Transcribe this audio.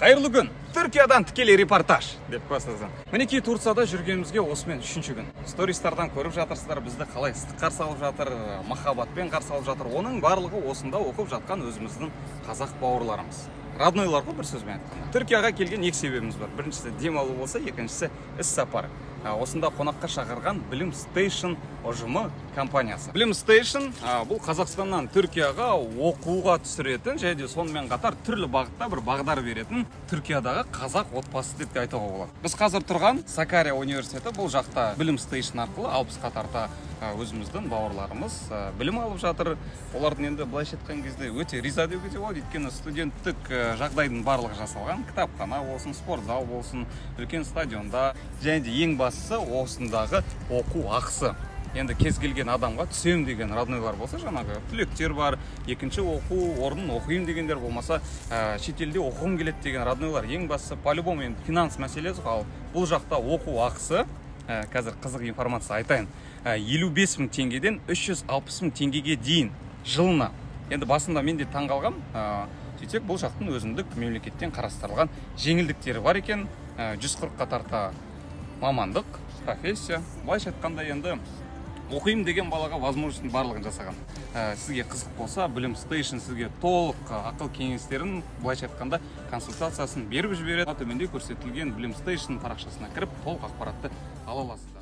Қайырлы күн! Түркиядан тікелей репортаж деп бастасам. Мінекей, Турцияда жүргенімізге осымен үшінші күн. Стористардан көріп жатырсыздар, бізді қалай ыстық қарсы алып жатыр, махаббатпен қарсы алып жатыр. Оның барлығы осында оқып жатқан өзіміздің қазақ бауырларымыз. Роднойлар ғой, бір сөзбен айтқанда. Түркияға келген екі себебіміз бар. Біріншісі демалу болса, екіншісі іс сапар. Осында қонаққа шақырған Білім Station ұжымы компаниясы. Білім Station бұл Қазақстаннан Түркияға оқуға түсіретін және де сонымен қатар түрлі бағытта бір бағдар беретін Түркиядағы қазақ отбасы деп те айтуға болады. Біз қазір тұрған Сакария университеті, бұл жақта Білім Station арқылы 60-қа тарта өзіміздің бауырларымыз білім алып жатыр. Олардың енді былайша айтқан кезде өте риза деуге де болады, өйткені студенттік жағдайдың барлығы жасалған. Кітапхана болсын, спорт зал болсын, үлкен стадионда, және де ең бастысы осындағы оқу ақысы. Енді кез келген адамға түсем деген роднойлар болса, жаңағы түлектер бар, екінші оқу орнын оқиын дегендер болмаса, шетелде оқығым келеді деген роднойлар, ең бастысы по-любому енді финанс мәселесі ғой. Ал бұл жақта оқу ақысы, қазір қызық информация айтайын, 55 мың теңгеден 360 мың теңгеге дейін жылына. Енді басында мен де таң қалғам, сөйтсек бұл жақтың өзіндік мемлекеттен қарастырылған жеңілдіктері бар екен. 140-қа тарта мамандық, профессия, былайша айтқанда енді оқимын деген балаға возможностьтың барлығын жасаған. Сізге қызық болса, Білім Station сізге толық ақыл кеңестерін, былайша айтқанда консультациясын беріп жібереді. Төменде көрсетілген Білім Station парақшасына кіріп, толық ақпаратты ала аласыз.